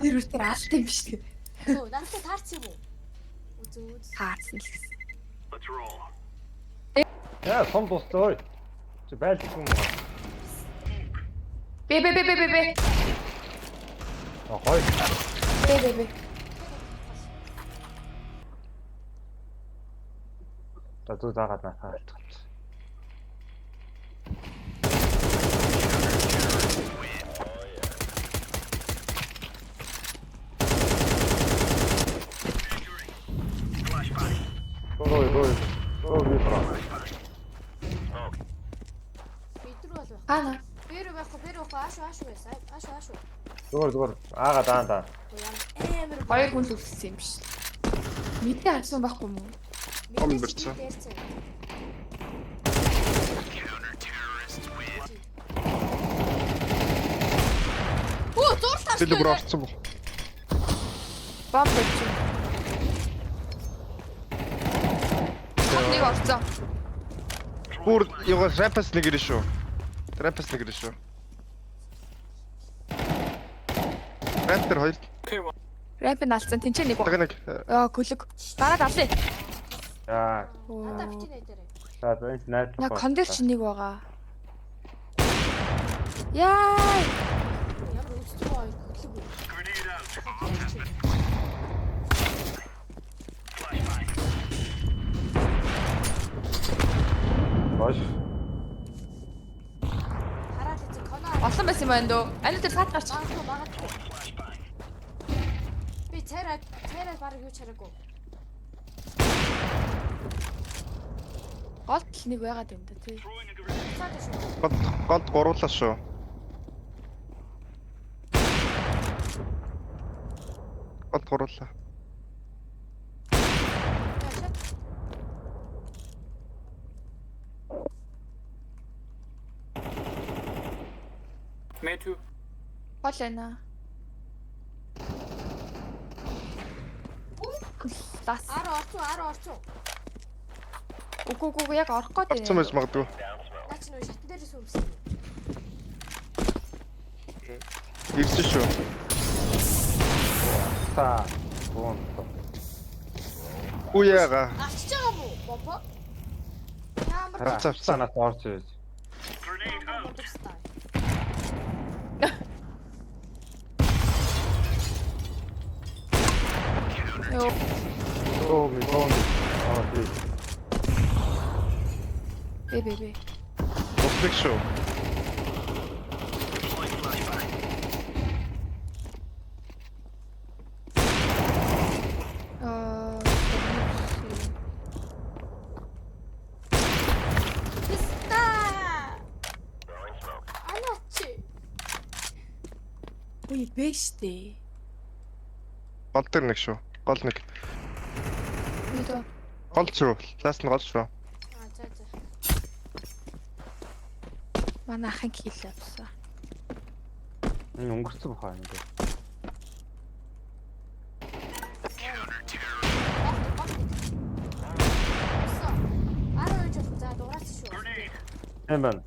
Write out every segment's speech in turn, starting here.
Тэр үр алт юм биш үү? Хөө, надтай таарч юм уу? Үз үз. Таарсан л гэсэн. Яа, сум дуслаа ой. Чи байлдсан юм уу? Б Б Б Б Б Б. А гоё. Б Б Б. За зүү заагаад наахаа алчих. Гой гой. Гой би бра. Бид рүү бол байх. Хаана? Би рүү байхгүй, би рүү байхгүй. Ааш ааш байсан. Ааш ааш. Зүгээр зүгээр. Аага даан даан. Ямар амар Хоёр хүн л үлдсэн юм биш. Мэдээ авсан байхгүй мүү? Ом бэрцээ. Оо, зурлаа. Тэр бүр орцсон бо. Бомб тавьчих. Нэг орцсон. Бүр юугаа рампас нэг ирнэ шүү. Рампас нэг ирнэ шүү. Рамп дээр хоёр. Рамп нь алдсан. Тинчээ нэг. Дахин нэг. Аа, көлөг. Дараад авлаа. За. Надаа бити нэ дээрээ. За энэ найдлах. На кондер чи нэг байгаа. Яа! Ямар өссөн хоёр хөдлөг үү? Бош. Хараад эцэг коно. Олон байсан юм байна дөө. Ани дээр цаад гарч. Магадгүй магадгүй. Би цайраа цайраа бараг юу ч хараагүй. Гол тал нэг байгаад юм да тий. Цаад шүү. Голд голд гуруулаа шүү. Голд гуруулаа. Яашаа. May two. Гол байна. Лас. 10 орцсон, 10 орцсон. Үгүй үгүй яг орох гээд Орцсон байж магадгүй. Наа чи нөө шатан дээрээс өмсөн. Ирсэн шүү. Та. Бүүн. Үе яага. Авчиж байгаа мó? Бопо. Ямар Авцаа, авцаа. Надад орж ирж. ямар мундаг стай. Йоо. Гоо ми гоо ми. Аа тий. Бэ бэ бэ. Туслах шүү. Аа. Писта. Анаач. Үгүй бэ штэ. Гол дээр нэг шүү. Гол нэг. Би дөө. Гол шүү. Ласт нь гол шүү. Аа за за. Манай ахын кил авсан. Энэ өнгөрцөн баха энэ. Гол гол. Өссөн. 12 жил за дугаарч шүү. Тийм байна.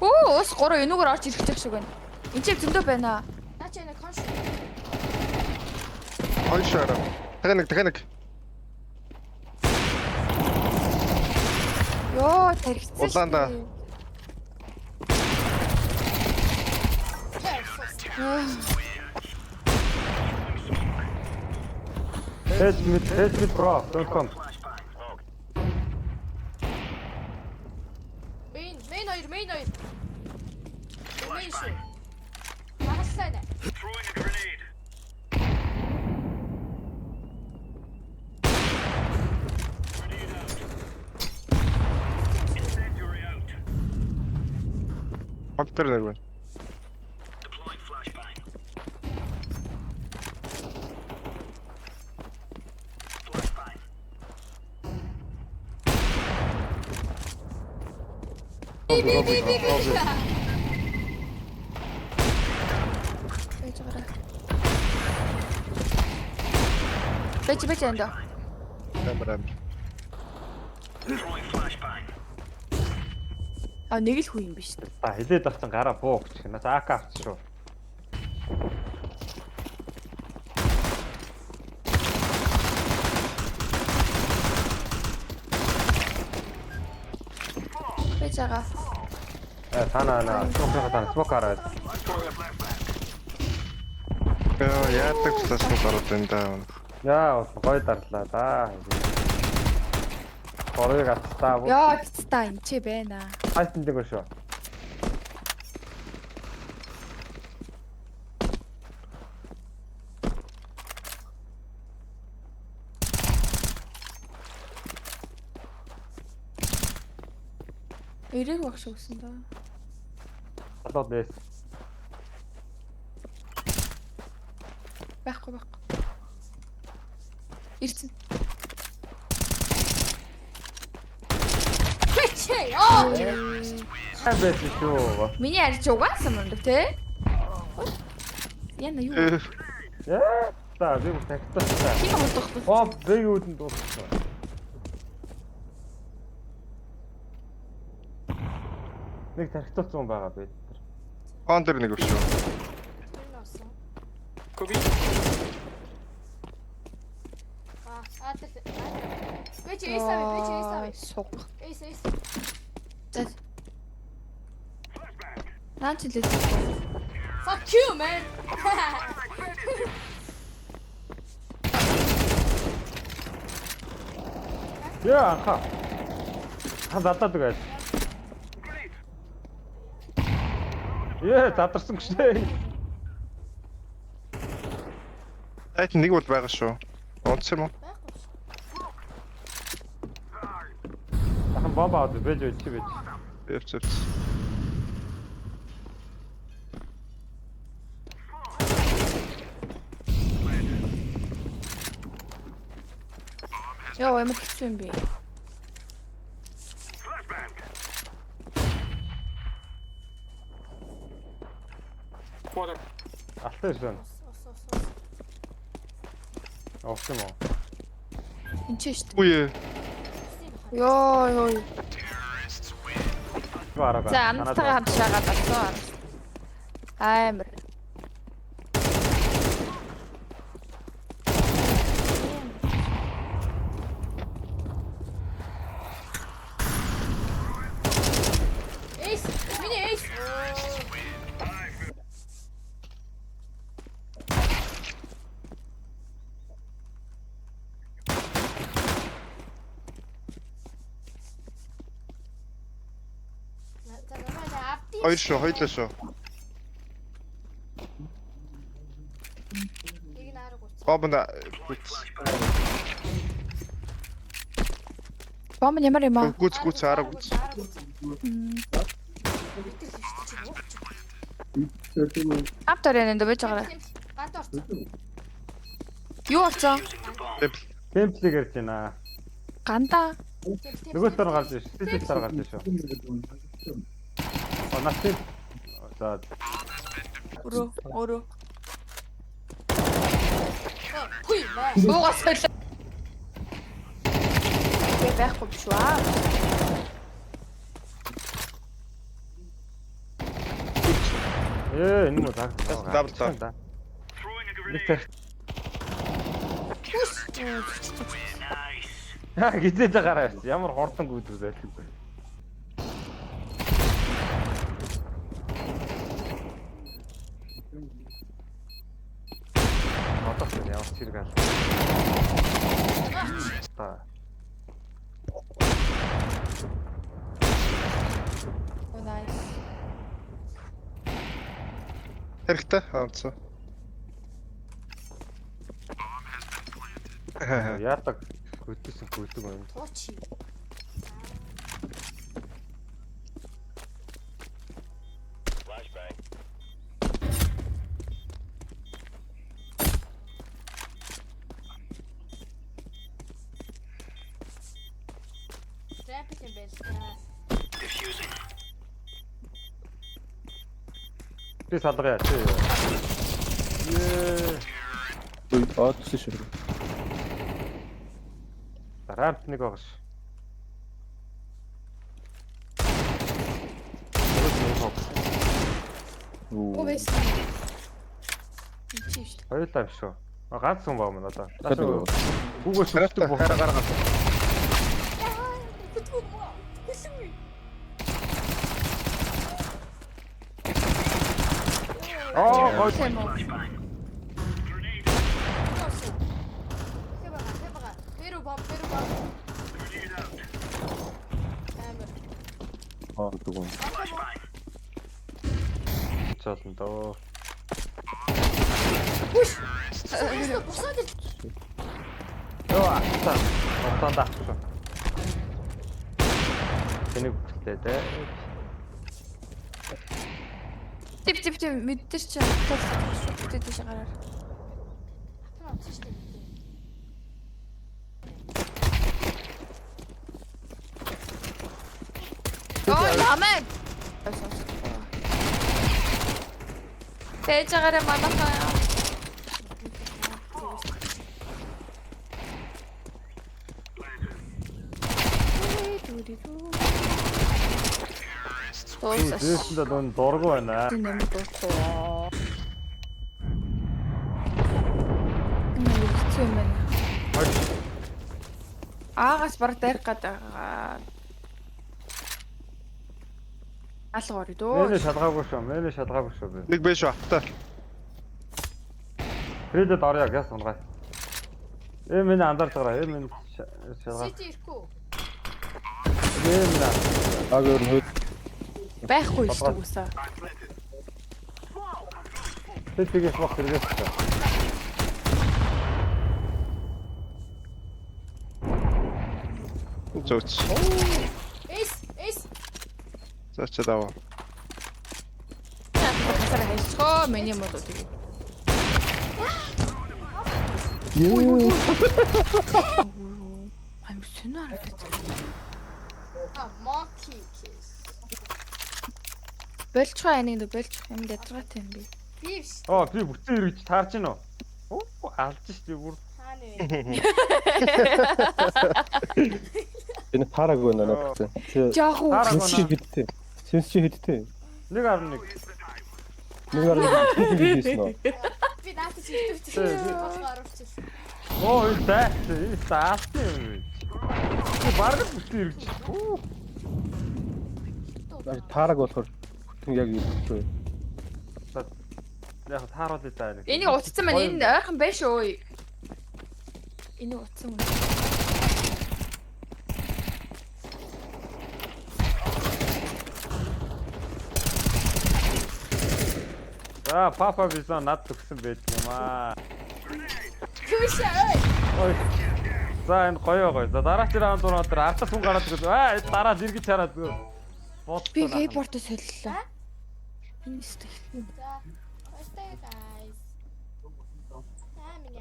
Хөө ус 3 энүүгээр орж ирэх шиг байна. Энд чи зөндөө байна. Наа чи энэ кон шүү. Хоёр шүү араа. Дахин нэг, дахин нэг. Йоо тархицсан. Улаан да. Help me bro. Don't come. Мейн, мейн хоёр, мейн хоёр. Мейн шүү. Хагаллаа нэ. Гол дээр нэг байна. Би би би би би. Байж байгаарай. Бэж бэж энд. Амар амар. А нэг л хүү юм биш. Та хилээд авсан гараа буу гэж. Наас АК авчих шүү. Байж байгаа. Э танаа наа smoke таа smoke хараад. Яа, яадаг flash нь гараад байна да. Яа, гой дарлаа да. Горыг атстаа. Яа, бицта энэ ч байна. Хайтан дэг шүү. Эрэг баг шиг өсөн доо. Залуу дэс. Байхгүй байхгүй. Ирсэн. Хичээ. Аа. Сайн байсан шүү. Миний арч угаасан мундаг те. Яна юу? Яа, та би бүр тагтаа. Хин хурдах вэ? Боб би үүдэнд дууссан. Нэг тархитуулсан хүн байгаа би. Кон дээр нэг шүү. Тэр нуусан. Коби. Аа, аа тэр. Би чи эйс авъя, би чи эйс авъя. Суг. Эйс эйс. За. Наа чи лээ. Fuck you man. Яа, анха. Та задлаад өгөөч. Яа, задарсан гэжээ. Тайтан нэг бол байгаа шүү. Унтсан юм уу? Байхгүй шүү. Дахин бомба аваад бэж бэж чи бэж. Явц явц. Йоо, ямар хэцүү юм бэ? Quarter. Алтан ирсэн. Ус ус ус ус. Авсан юм уу? Энд ч шүү дээ. Үе. Йоо, ёо. Юу араа. За, амттайгаа хамт шаагаад авсан. Амар. Эйс. Миний эйс. За намайг авдیں۔ Хоёр шүү, хоёулаа шүү. Нэг нь арга үз. Бомб гүц. Бомб нь ямар юм аа? Гүц гүц арга гүц. Арга үз. Битэл шүү чи юу ч. Амт орой энэ байж байгаарай. Ганд орсон. Юу болсон? Темпл. Темплиг ярьж байна. Гандаа. Нөгөө талаар гарч ирж, сэтэл талаар гарч ирж шүү. О, наас тийм. За, Өрөө, өрөө. Хүй мэ. Буугаас хойлоо. Бэ байхгүй биш үү? Ээ, энэ мө заг. Double door. Нэг тарих. Ха, гизээж гараа ирсэн. Ямар хурдан гүйдэг зайлгүй. Одоо ч ямар чирэг ал. Та. Оо nice. Хэрэгтэй. Унтсан. Яадаг гүйдсэн гүйдэг юм. Туучи. Рэп юм байна л да. Би салгая чи. Ее. Ой, оодсон шүү. Рамп нэг байгаа ш. Юу. Байсан. Энд чи шүү дээ. Хоёулаа биш шүү. А ганц хүн баа надаа. Дахиад нэг байгаа. Гүүгээс шүтдэг боо. Гара гара гара. Яа, хөтгөө мó. Хүлэн. Аа гой. Тийм үү? Хэбага, хэбага. Перу бом, перу бом. Амар. Аа дүүгэн. Чолно доо. Бусаад бусаад ир. Йоо атсан. Утаанд авчихсан. Тэнийг үхэлтэй дээ. Тип тип тип мэддэр чи шүү. Тэ тийш гараар. Атан авсан шүү дээ. Оо намайг. Тэгж агараа манайхаа. Дуусаа. Дээсэндээ дун дургу байна. Нэмэр дуухгүй. Энэ хэцүү юм байна. Аагаас баг дайрах гээд байгаа. Алга орё дөө. Мэнэ шалгаагүй шүү. Мэнэ шалгаагүй шүү би. Нэг бэ шүү автаа. Кредит орё гяс унгай. Э миний андарч байгаа. Э миний шалгаа. Сити ирэхгүй. Э миний Аг өөр нь хөөд. Байхгүй шүү дээ үсээ. Тэр тгээс бох хэрэгээс. Зөөч. Эс, эс. За чи даваа. Хасаар хайчихоо миний мод үү. Юу. Амар сонь харагдаж. А, monkey kiss. Болчихоо аниг дэ болчих юм дадраатай юм би. Би биш. Оо би бүтэн эргэж таарч гин үү? Оо алж штий бүр. Хаана вэ? Энэ таараагүй байна надад гэсэн. Чи Жаахан Таараагүй. сенс чи хэдтэй? Сенс чи хэдтэй? 1.1. Нэг арга хийсэн үү? Би наатаж ирдэг. Болох оруулчихсан. Оо энэ дайц. Энэ заасан юм. Би бараг л бүтэн эргэж. Оо Таараг болохоор бүтэн яг ирэхгүй. яг тааруулъя даа нэг. Энийг утцсан байна. Энэ ойрхон байх шүү. Энийг утсан юм. За папа бизон над төгсөн байдаг юм аа. Күшээ ой. Ой. За энэ гоё гоё. За дараагийн раунд руу дээр ардас хүн гараад ирсэн. Аа энэ дараа л эргэж хараад зүгээр. Бодлоо. Би кейбордо солиллоо. Энэ өстө. За. Баяртай guys. За миний.